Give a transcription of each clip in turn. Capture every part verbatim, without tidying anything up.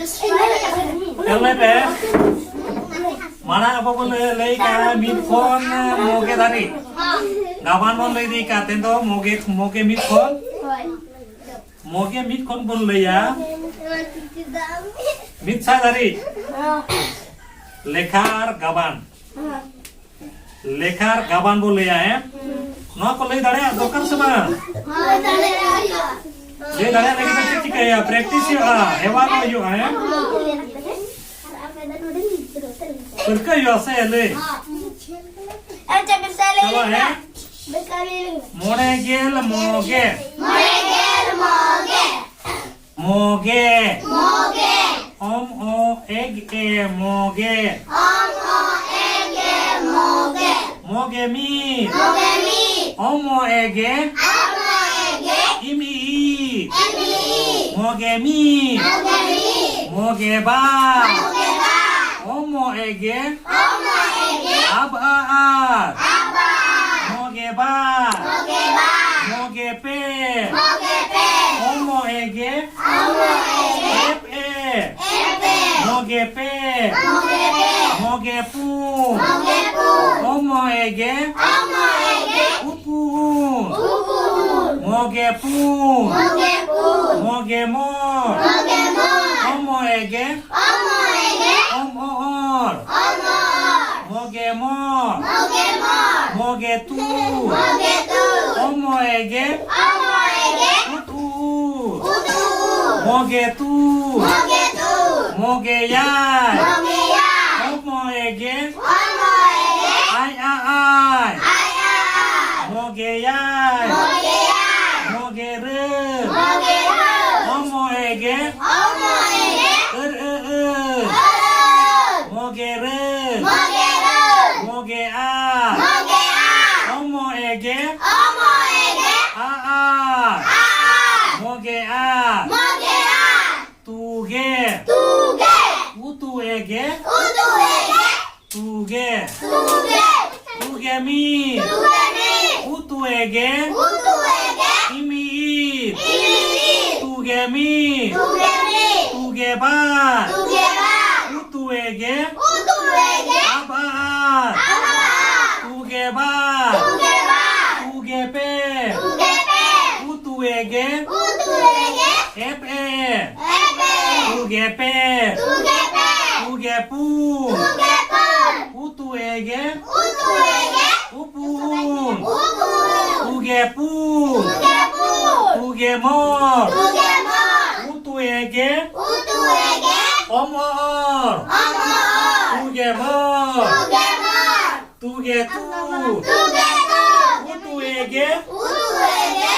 ᱧᱮᱞ ᱢᱮ ᱯᱮ᱾ ᱢᱟᱲᱟᱝ ᱟᱵᱚ ᱵᱚᱱ ᱞᱟᱹᱭ, ᱞᱟᱹᱭ ᱠᱟᱜᱼᱟ ᱢᱤᱫ ᱠᱷᱚᱱ ᱢᱚᱜᱮ ᱫᱷᱟᱹᱨᱤᱡ᱾ ᱜᱟᱵᱟᱱ ᱵᱚᱱ ᱞᱟᱹᱭ ᱤᱫᱤ ᱠᱟᱜ ᱛᱮ ᱫᱚ ᱢᱚᱜᱮ, ᱢᱚᱜᱮ ᱢᱤᱫ ᱠᱷᱚᱱ, ᱢᱚᱜᱮ ᱢᱤᱫ ᱠᱷᱚᱱ ᱵᱚᱱ ᱞᱟᱹᱭᱟ ᱢᱤᱫ ᱥᱟᱭ ᱫᱷᱟᱹᱨᱤᱡ᱾ ᱞᱮᱠᱷᱟ ᱟᱨ ᱜᱟᱵᱟᱱ᱾ ᱞᱮᱠᱷᱟ ᱟᱨ ᱜᱟᱵᱟᱱ ᱵᱚ ᱞᱟᱹᱭᱟ, ᱦᱮᱸ? ᱱᱚᱣᱟ ᱠᱚ ᱞᱟᱹᱭ ᱫᱟᱲᱮᱭᱟᱜ ᱫᱚᱨᱠᱟᱨ ᱥᱮ ᱵᱟᱝ? ᱦᱳᱭ, ᱫᱟᱲᱮᱭᱟᱜ ᱦᱩᱭᱩᱜᱼᱟ᱾ ᱞᱟᱹᱭ ᱫᱟᱲᱮᱭᱟᱜ ᱞᱟᱹᱜᱤᱫ ᱫᱚ ᱪᱮᱫ ᱪᱤᱠᱟᱹᱭ ᱦᱩᱭᱩᱜᱼᱟ? ᱯᱨᱮᱠᱴᱤᱥ ᱦᱩᱭᱩᱜᱼᱟ, ᱦᱮᱣᱟ ᱠᱚ ᱦᱩᱭᱩᱜᱼᱟ, ᱦᱮᱸ? ᱯᱟᱹᱨᱠᱟᱹᱣ ᱦᱩᱭᱩᱜᱼᱟ ᱥᱮ ᱞᱟᱹᱭ? ᱟᱪᱪᱷᱟ, ᱵᱮᱥᱟ ᱞᱟᱹᱭ ᱪᱟᱞᱟᱜ, ᱞᱮᱱᱟ᱾ ᱦᱮᱸ? ᱵᱮᱥᱟ ᱞᱟᱹᱭ ᱞᱮᱱᱟ᱾ ᱢᱚᱬᱮ ᱜᱮᱞ ᱢᱚᱜᱮ᱾ ᱢᱚᱬᱮ ᱜᱮᱞ ᱢᱚᱜᱮ᱾ ᱢᱚᱜᱮ᱾ ᱢᱚᱜᱮ᱾ ᱚᱢ ᱚ ᱮ ᱜᱮ ᱢᱚᱜᱮ᱾ ᱚᱢ ᱚ ᱮ ᱜᱮ ᱢᱚᱜᱮ᱾ ᱢᱚᱜᱮ ᱢᱤᱫ᱾ ᱢᱚᱜᱮ ᱢᱤᱫ᱾ ᱚᱢ ᱚ ᱮ ᱜᱮ᱾ ᱚᱢ ᱚ ᱮ ᱜᱮ᱾ ᱤᱢ ᱤ ᱤ᱾ ᱤᱢ ᱤ ᱤ᱾ ᱢᱚᱜᱮ ᱢᱤᱫ᱾ ᱢᱚᱜᱮ ᱢᱤᱫ᱾ ᱢᱚᱜᱮ ᱵᱟᱨ᱾ ᱢᱚᱜᱮ ᱵᱟᱨ᱾ ᱚᱢ ᱚ ᱮ ᱜᱮ᱾ ᱚᱢ ᱚ ᱮ ᱜᱮ᱾ ᱟᱵ ᱟ ᱟᱨ᱾ ᱟᱵ ᱟ ᱟᱨ᱾ ᱢᱚᱜᱮ ᱵᱟᱨ᱾ ᱢᱚᱜᱮ ᱵᱟᱨ᱾ ᱢᱚᱜᱮ ᱯᱮ᱾ ᱢᱚᱜᱮ ᱯᱮ᱾ ᱚᱢ ᱚ ᱮ ᱜᱮ᱾ ᱚᱢ ᱚ ᱮ ᱜᱮ᱾ ᱮᱯ ᱮ᱾ ᱮᱯ ᱮ᱾ ᱢᱚᱜᱮ ᱯᱮ᱾ ᱢᱚᱜᱮ ᱯᱮ᱾ ᱢᱚᱜᱮ ᱯᱩᱱ᱾ ᱢᱚᱜᱮ ᱯᱩᱱ᱾ ᱚᱢ ᱚ ᱮ ᱜᱮ᱾ ᱚᱢ ᱚ ᱮ ᱜᱮ᱾ ᱩᱯᱩᱱ᱾ ᱩᱯᱩᱱ᱾ ᱢᱚᱜᱮ ᱯᱩᱱ᱾ ᱢᱚᱜᱮ ᱯᱩᱱ᱾ ᱢᱚᱜᱮ ᱢᱚᱬ᱾ ᱢᱚᱜᱮ ᱢᱚᱬ᱾ ᱚᱢ ᱚ ᱮ ᱜᱮ᱾ ᱚᱢ ᱚ ᱮ ᱜᱮ᱾ ᱚᱢ ᱚ ᱚᱨ᱾ ᱚᱢ ᱚ ᱚᱨ᱾ ᱢᱚᱜᱮ ᱢᱚ᱾ ᱢᱚᱜᱮ ᱢᱚ᱾ ᱢᱚᱜᱮ ᱛᱩ᱾ ᱢᱚᱜᱮ ᱛᱩ᱾ ᱚᱢ ᱚ ᱮ ᱜᱮ᱾ ᱚᱢ ᱚ ᱮ ᱜᱮ᱾ ᱩᱛ ᱩ᱾ ᱩᱛ ᱩ᱾ ᱢᱚᱜᱮ ᱛᱩ᱾ ᱢᱚᱜᱮ ᱛᱩ᱾ ᱢᱚᱜᱮ ᱭᱟᱭ᱾ ᱢᱚᱜᱮ ᱭᱟᱭ᱾ ᱚᱢ ᱚ ᱮ ᱜᱮ᱾ ᱚᱢ ᱚ ᱮ ᱜᱮ᱾ ᱟᱭ ᱟ ᱟᱭ᱾ ᱟᱭ ᱟ ᱟᱭ᱾ ᱢᱚᱜᱮ ᱭᱟᱭ᱾ ᱢᱚᱜᱮ ᱭᱟᱭ᱾ ᱢᱚᱜᱮ ᱨᱟᱹ᱾ ᱢᱚᱜᱮ ᱨᱟᱹ᱾ ᱚᱢ ᱚ ᱮ ᱜᱮ᱾ ᱚᱢ ᱚ ᱮ ᱜᱮ᱾ ᱟᱹᱨ ᱟᱹ ᱟᱹ᱾ ᱟᱹᱨ ᱟᱹ ᱟᱹ᱾ ᱢᱚᱜᱮ ᱨᱟᱹ᱾ ᱢᱚᱜᱮ ᱨᱟᱹ᱾ ᱢᱚᱜᱮ ᱟ᱾ ᱢᱚᱜᱮ ᱟ᱾ ᱚᱢ ᱚ ᱮ ᱜᱮ᱾ ᱚᱢ ᱚ ᱮ ᱜᱮ᱾ ᱟ ᱟᱨ᱾ ᱟ ᱟᱨ᱾ ᱢᱚᱜᱮ ᱟ᱾ ᱢᱚᱜᱮ ᱟ᱾ ᱛᱩᱜᱮ᱾ ᱛᱩᱜᱮ᱾ ᱩᱛᱩ ᱮ ᱜᱮ᱾ ᱩᱛᱩ ᱮ ᱜᱮ᱾ ᱛᱩᱜᱮ᱾ ᱛᱩᱜᱮ᱾ ᱛᱩᱜᱮ ᱢᱤᱫ᱾ ᱛᱩᱜᱮ ᱢᱤᱫ᱾ ᱩᱛᱩ ᱮ ᱜᱮ᱾ ᱩᱛᱩ ᱮ ᱜᱮ᱾ ᱤᱢᱤ ᱤᱫ᱾ ᱤᱢᱤ ᱤᱫ᱾ ᱛᱩᱜᱮ ᱢᱤᱫ᱾ ᱛᱩ ᱜᱮ ᱢᱤᱫ᱾ ᱛᱩ ᱜᱮ ᱵᱟᱨ᱾ ᱛᱩ ᱜᱮ ᱵᱟᱨ᱾ ᱩ ᱛᱩ ᱮ ᱜᱮ᱾ ᱩ ᱛᱩ ᱮ ᱜᱮ᱾ ᱟ ᱵᱟ ᱟᱨ᱾ ᱟ ᱵᱟ ᱟᱨ᱾ ᱛᱩ ᱜᱮ ᱵᱟᱨ᱾ ᱛᱩ ᱜᱮ ᱵᱟᱨ᱾ ᱛᱩ ᱜᱮ ᱯᱮ᱾ ᱛᱩ ᱜᱮ ᱯᱮ᱾ ᱩ ᱛᱩ ᱮ ᱜᱮ᱾ ᱩ ᱛᱩ ᱮ ᱜᱮ᱾ ᱮᱯ ᱮ᱾ ᱮᱯ ᱮ᱾ ᱛᱩ ᱜᱮ ᱯᱮ᱾ ᱛᱩ ᱜᱮ ᱯᱮ᱾ ᱛᱩ ᱜᱮ ᱯᱩᱱ᱾ ᱛᱩ ᱜᱮ ᱯᱩᱱ᱾ ᱩ ᱛᱩ ᱮ ᱜᱮ᱾ ᱩ ᱛᱩ ᱮ ᱜᱮ᱾ ᱩᱯᱩᱱ᱾ ᱩᱯᱩᱱ᱾ ᱛᱩ ᱜᱮ ᱯᱩᱱ᱾ ᱛᱩ ᱜᱮ ᱯᱩᱱ᱾ ᱛᱩ ᱜᱮ ᱢᱚᱬ᱾ ᱛᱩ ᱜᱮ ᱢᱚᱬ᱾ ᱩ ᱛᱩ ᱮ ᱜᱮ᱾ ᱩ ᱛᱩ ᱮ ᱜᱮ᱾ ᱚᱢ ᱚᱨ᱾ ᱚᱢ ᱚᱨ᱾ ᱛᱩ ᱜᱮ ᱢᱚᱬ᱾ ᱛᱩ ᱜᱮ ᱢᱚᱬ᱾ ᱛᱩ ᱜᱮ ᱛᱩ᱾ ᱛᱩ ᱜᱮ ᱛᱩ᱾ ᱩ ᱛᱩ ᱮ ᱜᱮ᱾ ᱩ ᱛᱩ ᱮ ᱜᱮ᱾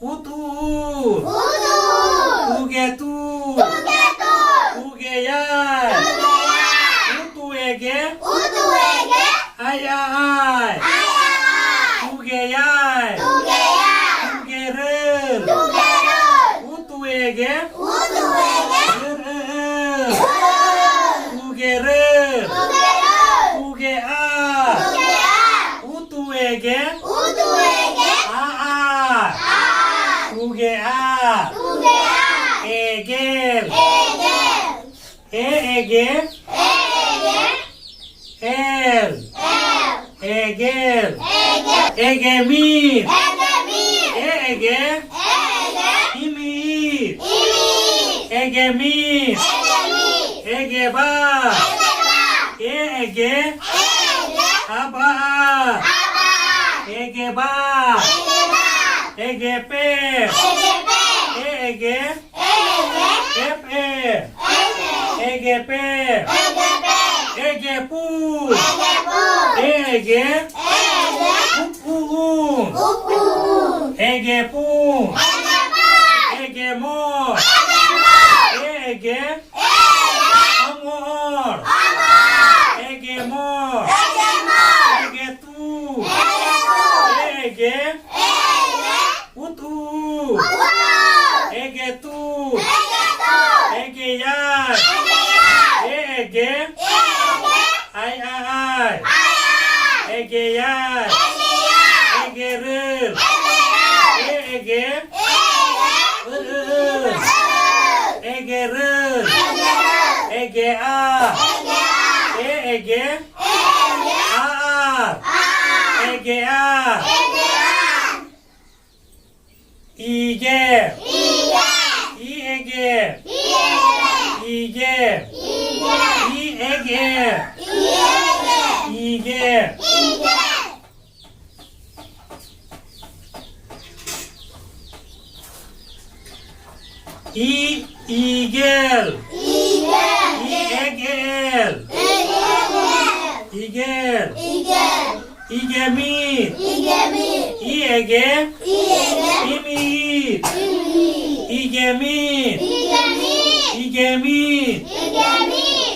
ᱩ ᱛᱩ ᱩᱨ᱾ ᱩ ᱛᱩ ᱩᱨ᱾ ᱛᱩ ᱜᱮ ᱛᱩᱨ᱾ ᱛᱩ ᱜᱮ ᱛᱩᱨ᱾ ᱛᱩ ᱜᱮ ᱭᱟᱭ᱾ ᱛᱩ ᱜᱮ ᱭᱟᱭ᱾ ᱩ ᱛᱩ ᱮ ᱜᱮ᱾ ᱩ ᱛᱩ ᱮ ᱜᱮ᱾ ᱟᱭ ᱟ ᱟᱭ᱾ ᱟᱭ ᱟ ᱟᱭ᱾ ᱛᱩ ᱜᱮ ᱭᱟᱭ᱾ ᱛᱩ ᱜᱮ ᱭᱟᱭ᱾ ᱛᱩ ᱜᱮ ᱨᱟᱹᱞ᱾ ᱛᱩ ᱜᱮ ᱨᱟᱹᱞ᱾ ᱩ ᱛᱩ ᱮ ᱜᱮ᱾ ᱩ ᱛᱩ ᱮ ᱜᱮ᱾ ᱨᱟᱹᱞ ᱟᱹ ᱟᱹᱞ᱾ ᱨᱟᱹᱞ ᱟᱹ ᱟᱹᱞ᱾ ᱛᱩ ᱜᱮ ᱨᱟᱹᱞ᱾ ᱛᱩ ᱜᱮ ᱨᱟᱹᱞ᱾ ᱛᱩ ᱜᱮ ᱟᱨ᱾ ᱛᱩ ᱜᱮ ᱟᱨ᱾ ᱩ ᱛᱩ ᱮ ᱜᱮ᱾ ᱩ ᱛᱩ ᱮ ᱜᱮ᱾ ᱟ ᱟᱨ᱾ ᱟ ᱟᱨ᱾ ᱛᱩ ᱜᱮ ᱟᱨ᱾ ᱛᱩ ᱜᱮ ᱟᱨ᱾ ᱮ ᱜᱮᱞ᱾ ᱮ ᱜᱮᱞ᱾ ᱮ ᱮ ᱜᱮ᱾ ᱮ ᱮ ᱜᱮ᱾ ᱮᱞ᱾ ᱮᱞ᱾ ᱮ ᱜᱮᱞ᱾ ᱮ ᱜᱮᱞ᱾ ᱮ ᱜᱮ ᱢᱤᱫ᱾ ᱮ ᱜᱮ ᱢᱤᱫ᱾ ᱮ ᱮ ᱜᱮ᱾ ᱮ ᱮ ᱜᱮ᱾ ᱤᱢᱤᱫ᱾ ᱤᱢᱤᱫ᱾ ᱮ ᱜᱮ ᱢᱤᱫ᱾ ᱮ ᱜᱮ ᱢᱤᱫ᱾ ᱮ ᱜᱮ ᱵᱟᱨ᱾ ᱮ ᱜᱮ ᱵᱟᱨ᱾ ᱮ ᱮ ᱜᱮ᱾ ᱮ ᱮ ᱜᱮ᱾ ᱟ ᱵᱟ ᱟᱨ᱾ ᱟ ᱵᱟ ᱟᱨ᱾ ᱮ ᱜᱮ ᱵᱟᱨ᱾ ᱮ ᱜᱮ ᱵᱟᱨ᱾ ᱮ ᱜᱮ ᱯᱮ᱾ ᱮ ᱜᱮ ᱯᱮ᱾ ᱮ ᱮ ᱜᱮ᱾ ᱮ ᱮ ᱜᱮ᱾ ᱮᱯ ᱮ᱾ ᱮᱯ ᱮ᱾ ᱮ ᱜᱮ ᱯᱮ᱾ ᱮ ᱜᱮ ᱯᱮ᱾ ᱮ ᱜᱮ ᱯᱩᱱ᱾ ᱮ ᱜᱮ ᱯᱩᱱ᱾ ᱮ ᱮ ᱜᱮ᱾ ᱮ ᱮ ᱜᱮ᱾ ᱩᱯ ᱩ ᱩᱱ᱾ ᱩᱯ ᱩ ᱩᱱ᱾ ᱮ ᱜᱮ ᱯᱩᱱ᱾ ᱮ ᱜᱮ ᱯᱩᱱ᱾ ᱮ ᱜᱮ ᱢᱚᱬ᱾ ᱮ ᱜᱮ ᱢᱚᱬ᱾ ᱮ ᱮ ᱜᱮ᱾ ᱮ ᱮ ᱜᱮ᱾ ᱚᱢ ᱚᱨ᱾ ᱚᱢ ᱚᱨ᱾ ᱮ ᱜᱮ ᱢᱚᱬ᱾ ᱮ ᱜᱮ ᱢᱚᱬ᱾ ᱮ ᱜᱮ ᱛᱩᱨ᱾ ᱮ ᱜᱮ ᱛᱩᱨ᱾ ᱮ ᱮ ᱜᱮ᱾ ᱮ ᱮ ᱜᱮ᱾ ᱩ ᱛᱩ ᱩᱨ᱾ ᱩ ᱛᱩ ᱩᱨ᱾ ᱮ ᱜᱮ ᱛᱩᱨ᱾ ᱮ ᱜᱮ ᱛᱩᱨ᱾ ᱮ ᱜᱮ ᱭᱟᱭ᱾ ᱮ ᱜᱮ ᱭᱟᱭ᱾ ᱮ ᱮ ᱜᱮ᱾ ᱮ ᱮ ᱜᱮ᱾ ᱟᱭ ᱟ ᱟᱭ᱾ ᱟᱭ ᱟ ᱟᱭ᱾ ᱮ ᱜᱮ ᱭᱟᱭ᱾ ᱮ ᱜᱮ ᱭᱟᱭ᱾ ᱮ ᱜᱮ ᱨᱟᱹᱞ᱾ ᱮ ᱜᱮ ᱨᱟᱹᱞ᱾ ᱮ ᱮ ᱜᱮ᱾ ᱮ ᱮ ᱜᱮ᱾ ᱟᱹ ᱟᱹ ᱟᱹᱞ᱾ ᱮ ᱟ᱾ ᱮ ᱮ ᱜᱮ᱾ ᱟ ᱟᱨ᱾ ᱮ ᱜᱮ ᱟᱨ᱾ ᱤ ᱜᱮ᱾ ᱤ ᱮ ᱜᱮ᱾ ᱤ ᱜᱮ᱾ ᱤ ᱮ ᱜᱮ᱾ ᱤ ᱜᱮ᱾ ᱤ, ᱤᱜᱮᱞ᱾ ᱤ ᱮ ᱜᱮ ᱮᱞ᱾ ᱤᱜᱮᱞ᱾ ᱤ ᱜᱮ ᱢᱤᱫ᱾ ᱤ ᱮ ᱜᱮ᱾ ᱤᱢᱤᱫ᱾ ᱤ ᱜᱮ ᱢᱤᱫ᱾ ᱤ ᱜᱮ ᱢᱤᱫ᱾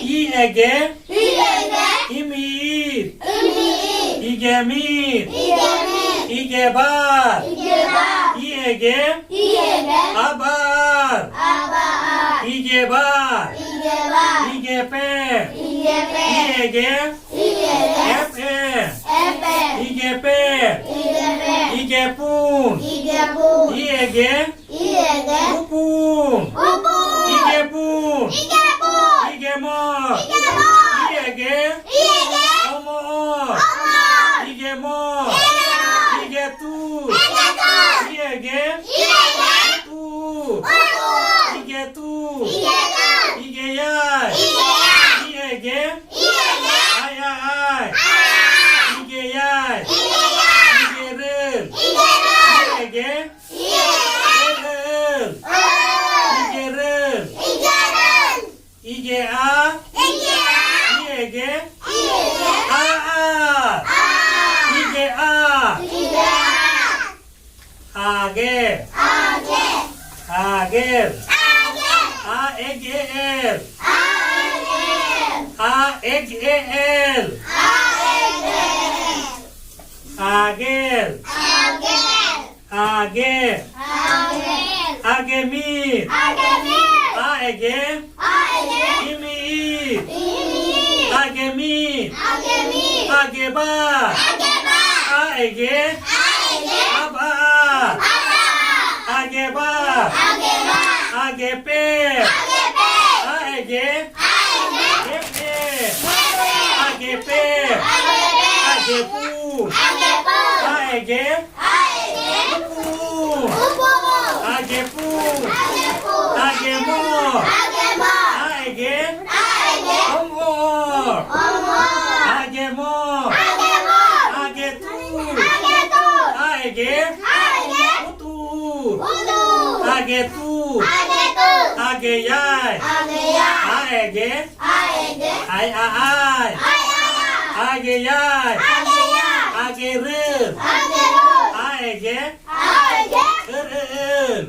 ᱤ ᱮ ᱜᱮ᱾ ᱤ ᱮ ᱜᱮ᱾ ᱤᱢᱤᱫ᱾ ᱤᱢᱤᱫ᱾ ᱤ ᱜᱮ ᱢᱤᱫ᱾ ᱤ ᱜᱮ ᱢᱤᱫ᱾ ᱤ ᱜᱮ ᱵᱟᱨ᱾ ᱤ ᱜᱮ ᱵᱟᱨ᱾ ᱤ ᱮ ᱜᱮ᱾ ᱤ ᱮ ᱜᱮ᱾ ᱟᱵᱟᱨ᱾ ᱟᱵᱟᱨ᱾ ᱤ ᱜᱮ ᱵᱟᱨ᱾ ᱤ ᱜᱮ ᱵᱟᱨ᱾ ᱤ ᱜᱮ ᱯᱮ᱾ ᱤ ᱜᱮ ᱯᱮ᱾ ᱤ ᱮ ᱜᱮ᱾ ᱤ ᱮ ᱜᱮ᱾ ᱮᱯ ᱮ᱾ ᱮᱯ ᱮ᱾ ᱤ ᱜᱮ ᱯᱮ᱾ ᱤ ᱜᱮ ᱯᱮ᱾ ᱤ ᱜᱮ ᱯᱩᱱ᱾ ᱤ ᱜᱮ ᱯᱩᱱ᱾ ᱤ ᱮ ᱜᱮ᱾ ᱤ ᱮ ᱜᱮ᱾ ᱩᱯᱩᱱ᱾ ᱩᱯᱩᱱ᱾ ᱤ ᱜᱮ ᱯᱩᱱ᱾ ᱤ ᱜᱮ ᱯᱩᱱ᱾ ᱤ ᱜᱮ ᱢᱚᱬ᱾ ᱤ ᱜᱮ ᱢᱚᱬ᱾ ᱤ ᱮ ᱜᱮ᱾ ᱤ ᱮ ᱜᱮ᱾ ᱚᱢᱚᱨ᱾ ᱚᱢᱚᱨ᱾ ᱤ ᱜᱮ ᱢᱚᱬ᱾ ᱤ ᱜᱮ ᱢᱚᱬ᱾ ᱤ ᱜᱮ ᱛᱩᱨ᱾ ᱤ ᱜᱮ ᱛᱩᱨ᱾ ᱤ ᱮ ᱜᱮ᱾ ᱤ ᱮ ᱜᱮ᱾ ᱛᱩᱨ᱾ ᱩᱛᱩᱨ᱾ ᱤ ᱜᱮ ᱛᱩᱨ᱾ ᱤ ᱜᱮ ᱛᱩᱨ᱾ ᱤ ᱜᱮ ᱭᱟᱭ᱾ ᱤ ᱜᱮ ᱭᱟᱭ᱾ ᱤ ᱮ ᱜᱮ᱾ ᱤ ᱮ ᱜᱮ᱾ ᱟᱭ ᱟ ᱟᱭ᱾ ᱟᱭ ᱟ ᱟᱭ᱾ ᱤ ᱜᱮ ᱭᱟᱭ᱾ ᱤ ᱜᱮ ᱭᱟᱭ᱾ ᱤ ᱜᱮ ᱨᱮᱞ᱾ ᱤ ᱜᱮ ᱨᱮᱞ᱾ ᱤ ᱮ ᱜᱮ᱾ ᱤ ᱜᱮ ᱨᱮᱞ᱾ ᱤ ᱜᱮ ᱨᱮᱞ᱾ ᱤ ᱜᱮ ᱟ᱾ ᱤ ᱜᱮ ᱟ᱾ ᱤ ᱮ ᱜᱮ᱾ ᱤ ᱮ ᱜᱮ᱾ ᱟ ᱟᱨ᱾ ᱟ᱾ ᱤ ᱜᱮ ᱟ᱾ ᱤ ᱜᱮ ᱟ᱾ ᱟ ᱜᱮ᱾ ᱟ ᱜᱮ᱾ ᱟ ᱜᱮ᱾ ᱟ ᱜᱮ᱾ ᱟ ᱮ ᱜᱮ ᱮᱞ᱾ ᱟ ᱮ ᱜᱮ ᱮᱞ᱾ ᱟ ᱮ ᱜᱮ ᱮᱞ᱾ ᱟ ᱮ ᱜᱮ ᱮᱞ᱾ ᱟ ᱜᱮ᱾ ᱟ ᱜᱮ᱾ ᱟ ᱜᱮ᱾ ᱟ ᱜᱮ ᱢᱤᱫ᱾ ᱟ ᱜᱮ ᱢᱤᱫ᱾ ᱟ ᱮ ᱜᱮ᱾ ᱟ ᱮ ᱜᱮ᱾ ᱤᱢᱤᱫ᱾ ᱤᱢᱤᱫ᱾ ᱟ ᱜᱮ ᱢᱤᱫ᱾ ᱟ ᱜᱮ ᱢᱤᱫ᱾ ᱟ ᱜᱮ ᱵᱟᱨ᱾ ᱟ ᱜᱮ ᱵᱟᱨ᱾ ᱟ ᱮ ᱜᱮ᱾ ᱟ ᱮ ᱜᱮ᱾ ᱟᱵᱟᱨ᱾ ᱟᱵᱟᱨ᱾ ᱟ ᱜᱮ ᱵᱟᱨ᱾ ᱟ ᱜᱮ ᱵᱟᱨ᱾ ᱟ ᱜᱮ ᱯᱮ᱾ ᱟ ᱜᱮ ᱯᱮ᱾ ᱟ ᱮ ᱜᱮ᱾ ᱟ ᱮ ᱜᱮ᱾ ᱟ ᱮ ᱜᱮ᱾ ᱩᱯᱩ᱾ ᱩᱯᱩ᱾ ᱟ ᱜᱮ ᱯᱩ᱾ ᱟ ᱜᱮ ᱯᱩ᱾ ᱟ ᱜᱮ ᱢᱚ᱾ ᱟ ᱜᱮ ᱢᱚ᱾ ᱟ ᱮ ᱜᱮ᱾ ᱟ ᱮ ᱜᱮ᱾ ᱚᱢ ᱚ᱾ ᱚᱢ ᱚ᱾ ᱟ ᱜᱮ ᱢᱚ᱾ ᱟ ᱜᱮ ᱢᱚ᱾ ᱟ ᱜᱮ ᱛᱩ᱾ ᱟ ᱜᱮ ᱛᱩ᱾ ᱟ ᱮ ᱜᱮ᱾ ᱟ ᱮ ᱜᱮ᱾ ᱩᱛᱩ᱾ ᱩᱛᱩ᱾ ᱟ ᱜᱮ ᱛᱩ᱾ ᱟ ᱜᱮ ᱛᱩ᱾ ᱟ ᱜᱮ ᱭᱟᱭ᱾ ᱟ ᱜᱮ ᱭᱟᱭ᱾ ᱟ ᱮ ᱜᱮ᱾ ᱟ ᱮ ᱜᱮ᱾ ᱟᱭ ᱟ ᱟᱭ᱾ ᱟᱭ ᱟ ᱟᱭ᱾ ᱟ ᱜᱮ ᱭᱟᱭ᱾ ᱟ ᱜᱮ ᱭᱟᱭ᱾ ᱟ ᱜᱮ ᱨᱟᱹᱨ᱾ ᱟ ᱜᱮ ᱨᱟᱹᱨ᱾ ᱟ ᱮ ᱜᱮ᱾ ᱟ ᱮ ᱜᱮ᱾ ᱟᱹᱨ ᱟᱹ ᱟᱹᱨ᱾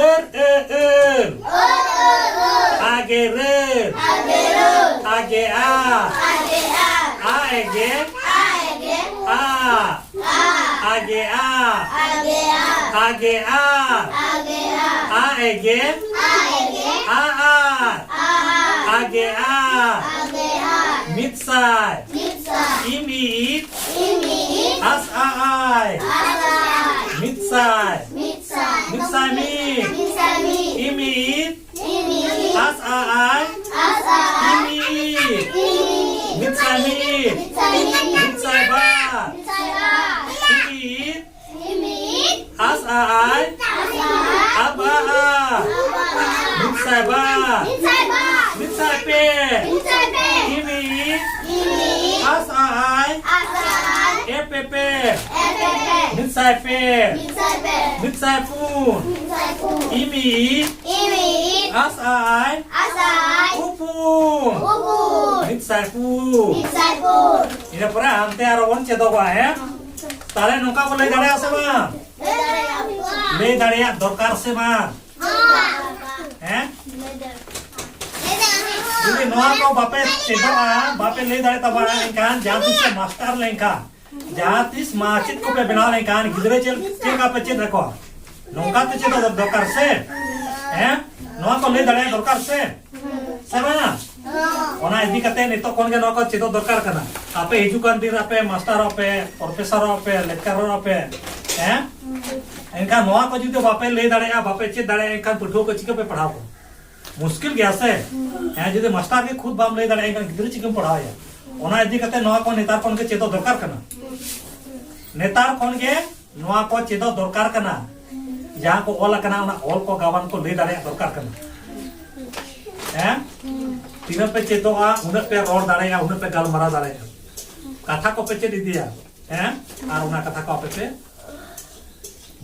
ᱟᱹᱨ ᱟᱹ ᱟᱹᱨ᱾ ᱟᱹᱨ ᱟᱹ ᱟᱹᱨ᱾ ᱟ ᱜᱮ ᱨᱟᱹᱨ᱾ ᱟ ᱜᱮ ᱨᱟᱹᱨ᱾ ᱟ ᱜᱮ ᱟ᱾ ᱟ ᱜᱮ ᱟ᱾ ᱟ ᱮ ᱜᱮ᱾ ᱟ ᱮ ᱜᱮ᱾ ᱟ᱾ ᱟ᱾ ᱟ ᱜᱮ ᱟ᱾ ᱟ ᱜᱮ ᱟ᱾ ᱟ ᱜᱮ ᱟ᱾ ᱟ ᱜᱮ ᱟ᱾ ᱟ ᱮ ᱜᱮ᱾ ᱟ ᱮ ᱜᱮ᱾ ᱟ ᱟᱨ᱾ ᱟ ᱟᱨ᱾ ᱟ ᱜᱮ ᱟ᱾ ᱟ ᱜᱮ ᱟ᱾ ᱢᱤᱫ ᱥᱟᱭ᱾ ᱢᱤᱫ ᱥᱟᱭ᱾ ᱤᱢ ᱤ ᱤᱫ᱾ ᱤᱢ ᱤ ᱤᱫ᱾ ᱟᱥ ᱟ ᱟᱭ᱾ ᱟᱥ ᱟ ᱟᱭ᱾ ᱢᱤᱫ ᱥᱟᱭ᱾ ᱢᱤᱫ ᱥᱟᱭ᱾ ᱢᱤᱫ ᱥᱟᱭ ᱢᱤᱫ᱾ ᱢᱤᱫ ᱥᱟᱭ ᱢᱤᱫ᱾ ᱤᱢ ᱤ ᱤᱫ᱾ ᱤᱢ ᱤ ᱤᱫ᱾ ᱟᱥ ᱟ ᱟᱭ᱾ ᱟᱥ ᱟ ᱟᱭ᱾ ᱤᱢ ᱤ ᱤᱫ᱾ ᱤᱢ ᱤ ᱤᱫ᱾ ᱢᱤᱫ ᱥᱟᱭ ᱢᱤᱫ᱾ ᱢᱤᱫ ᱥᱟᱭ ᱢᱤᱫ᱾ ᱢᱤᱫ ᱥᱟᱭ ᱵᱟᱨ᱾ ᱢᱤᱫ ᱥᱟᱭ ᱵᱟᱨ᱾ ᱤᱢ ᱤ ᱤᱫ᱾ ᱤᱢ ᱤ ᱤᱫ᱾ ᱟᱥ ᱟ ᱟᱭ᱾ ᱟᱥ ᱟ ᱟᱭ᱾ ᱟᱵ ᱟ ᱟ᱾ ᱟᱵ ᱟ ᱟ᱾ ᱢᱤᱫ ᱥᱟᱭ ᱵᱟᱨ᱾ ᱢᱤᱫ ᱥᱟᱭ ᱵᱟᱨ᱾ ᱢᱤᱫ ᱥᱟᱭ ᱯᱮ᱾ ᱢᱤᱫ ᱥᱟᱭ ᱯᱮ᱾ ᱤᱢ ᱤ ᱤᱫ᱾ ᱤᱢ ᱤ ᱤᱫ᱾ ᱟᱥ ᱟ ᱟᱭ᱾ ᱟᱥ ᱟ ᱟᱭ᱾ ᱮᱯ ᱮ ᱯᱮ᱾ ᱮᱯ ᱮ ᱯᱮ᱾ ᱢᱤᱫ ᱥᱟᱭ ᱯᱮ᱾ ᱢᱤᱫ ᱥᱟᱭ ᱯᱮ᱾ ᱢᱤᱫ ᱥᱟᱭ ᱯᱩᱱ᱾ ᱢᱤᱫ ᱥᱟᱭ ᱯᱩᱱ᱾ ᱤᱢ ᱤ ᱤᱫ᱾ ᱤᱢ ᱤ ᱤᱫ᱾ ᱟᱥ ᱟ ᱟᱭ᱾ ᱟᱥ ᱟ ᱟᱭ᱾ ᱩᱯᱩᱱ᱾ ᱩᱯᱩᱱ᱾ ᱢᱤᱫ ᱥᱟᱭ ᱯᱩᱱ᱾ ᱢᱤᱫ ᱥᱟᱭ ᱯᱩᱱ᱾ ᱤᱱᱟᱹ ᱯᱚᱨᱮ ᱦᱟᱱᱛᱮ ᱟᱨᱚ ᱵᱚᱱ ᱪᱮᱫᱚᱜᱚᱜᱼᱟ, ᱦᱮᱸ? ᱛᱟᱦᱞᱮ ᱱᱚᱝᱠᱟ ᱵᱚᱱ ᱞᱟᱹᱭ ᱫᱟᱲᱮᱭᱟᱜᱼᱟ ᱥᱮ ᱵᱟᱝ? ᱞᱟᱹᱭ ᱫᱟᱲᱮᱭᱟᱜᱼᱟ᱾ ᱞᱟᱹᱭ ᱫᱟᱲᱮᱭᱟᱜ ᱫᱚᱨᱠᱟᱨ ᱥᱮ ᱵᱟᱝ? ᱦᱮᱸ? ᱡᱩᱫᱤ ᱱᱚᱣᱟ ᱠᱚ ᱵᱟᱯᱮ ᱪᱮᱫᱚᱜᱼᱟ, ᱵᱟᱯᱮ ᱞᱟᱹᱭ ᱫᱟᱲᱮ ᱛᱟᱵᱚᱱᱟ, ᱮᱱᱠᱷᱟᱱ ᱡᱟᱦᱟᱸ ᱛᱤᱥ ᱯᱮ ᱢᱟᱥᱴᱟᱨ ᱞᱮᱱᱠᱷᱟᱱ, ᱡᱟᱦᱟᱸ ᱛᱤᱥ ᱢᱟᱪᱮᱫ ᱠᱚᱯᱮ ᱵᱮᱱᱟᱣ ᱞᱮᱱᱠᱷᱟᱱ, ᱜᱤᱫᱽᱨᱟᱹ ᱪᱮᱫ, ᱪᱮᱫ ᱞᱮᱠᱟ ᱯᱮ ᱪᱮᱫ ᱟᱠᱚᱣᱟ? ᱱᱚᱝᱠᱟ ᱛᱮ ᱪᱮᱫᱚᱜ ᱫᱚᱨᱠᱟᱨ ᱥᱮ? ᱦᱮᱸ? ᱱᱚᱣᱟ ᱠᱚ ᱞᱟᱹᱭ ᱫᱟᱲᱮᱭᱟᱜ ᱫᱚᱨᱠᱟᱨ ᱥᱮ? ᱥᱮ ᱵᱟᱝᱟ? ᱚᱱᱟ ᱤᱫᱤ ᱠᱟᱛᱮ ᱱᱤᱛᱚᱜ ᱠᱷᱚᱱ ᱜᱮ ᱱᱚᱣᱟ ᱠᱚ ᱪᱮᱫᱚᱜ ᱫᱚᱨᱠᱟᱨ ᱠᱟᱱᱟ᱾ ᱟᱯᱮ ᱦᱤᱡᱩᱜ ᱠᱟᱱ ᱫᱤᱱ ᱨᱮ ᱟᱯᱮ ᱢᱟᱥᱴᱟᱨᱚᱜ ᱯᱮ, ᱯᱨᱚᱯᱷᱮᱥᱚᱨᱚᱜ ᱯᱮ, ᱞᱮᱠᱪᱟᱨᱟᱨᱚᱜ ᱯᱮ, ᱦᱮᱸ? ᱮᱱᱠᱷᱟᱱ ᱱᱚᱣᱟ ᱠᱚ ᱡᱩᱫᱤ ᱵᱟᱯᱮ ᱞᱟᱹᱭ ᱫᱟᱲᱮᱭᱟᱜᱼᱟ, ᱵᱟᱯᱮ ᱪᱮᱫ ᱫᱟᱲᱮᱭᱟᱜᱼᱟ, ᱮᱱᱠᱷᱟᱱ ᱯᱟᱹᱴᱷᱩᱣᱟᱹ ᱠᱚ ᱪᱤᱠᱟᱹ ᱯᱮ ᱯᱟᱲᱦᱟᱣ ᱠᱚᱣᱟ? ᱢᱩᱥᱠᱤᱞ ᱜᱮᱭᱟ ᱥᱮ? ᱦᱮᱸ, ᱡᱩᱫᱤ ᱢᱟᱥᱴᱟᱨ ᱜᱮ ᱠᱷᱩᱫ ᱵᱟᱢ ᱞᱟᱹᱭ ᱫᱟᱲᱮᱭᱟᱜᱼᱟ, ᱮᱱᱠᱷᱟᱱ ᱜᱤᱫᱽᱨᱟᱹ ᱪᱤᱠᱟᱹᱢ ᱯᱟᱲᱦᱟᱣᱮᱭᱟ? ᱚᱱᱟ ᱤᱫᱤ ᱠᱟᱛᱮ ᱱᱚᱣᱟ ᱠᱚ ᱱᱮᱛᱟᱨ ᱠᱷᱚᱱ ᱜᱮ ᱪᱮᱫᱚᱜ ᱫᱚᱨᱠᱟᱨ ᱠᱟᱱᱟ᱾ ᱱᱮᱛᱟᱨ ᱠᱷᱚᱱ ᱜᱮ ᱱᱚᱣᱟ ᱠᱚ ᱪᱮᱫᱚᱜ ᱫᱚᱨᱠᱟᱨ ᱠᱟᱱᱟ᱾ ᱡᱟᱦᱟᱸ ᱠᱚ ᱚᱞ ᱟᱠᱟᱱᱟ, ᱚᱱᱟ ᱚᱞ ᱠᱚ ᱜᱟᱵᱟᱱ ᱠᱚ ᱞᱟᱹᱭ ᱫᱟᱲᱮᱭᱟᱜ ᱫᱚᱨᱠᱟᱨ ᱠᱟᱱᱟ᱾ ᱦᱮᱸ? ᱛᱤᱱᱟᱹᱜ ᱯᱮ ᱪᱮᱫᱚᱜᱼᱟ, ᱩᱱᱟᱹᱜ ᱯᱮ ᱨᱚᱲ ᱫᱟᱲᱮᱭᱟᱜᱼᱟ, ᱩᱱᱟᱹᱜ ᱯᱮ ᱜᱟᱞᱢᱟᱨᱟᱣ ᱫᱟᱲᱮᱭᱟᱜᱼᱟ᱾ ᱠᱟᱛᱷᱟ ᱠᱚᱯᱮ ᱪᱮᱫ ᱤᱫᱤᱭᱟ, ᱦᱮᱸ? ᱟᱨ ᱚᱱᱟ ᱠᱟᱛᱷᱟ ᱠᱚ ᱟᱯᱮ ᱯᱮ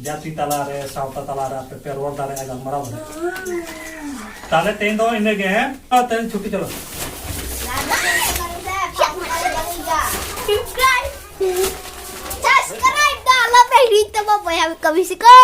ᱡᱟᱹᱛᱤ ᱛᱟᱞᱟᱨᱮ, ᱥᱟᱶᱛᱟ ᱛᱟᱞᱟᱨᱮ ᱟᱯᱮ ᱯᱮ ᱨᱚᱲ ᱫᱟᱲᱮᱭᱟᱜᱼᱟ, ᱜᱟᱞᱢᱟᱨᱟᱣ ᱫᱟᱲᱮᱭᱟᱜᱼᱟ᱾ ᱛᱟᱦᱞᱮ ᱛᱮᱦᱮᱧ ᱫᱚ ᱤᱱᱟᱹᱜᱮ, ᱦᱮᱸ? ᱛᱮᱦᱮᱧ ᱪᱷᱩᱴᱤ, ᱪᱚᱞᱚ᱾ Subscribe ᱫᱚ ᱟᱞᱚ ᱯᱮ ᱦᱤᱲᱤᱧ ᱛᱟᱵᱚ ᱵᱚᱭᱦᱟ ᱠᱚ ᱢᱤᱥᱤ ᱠᱚ᱾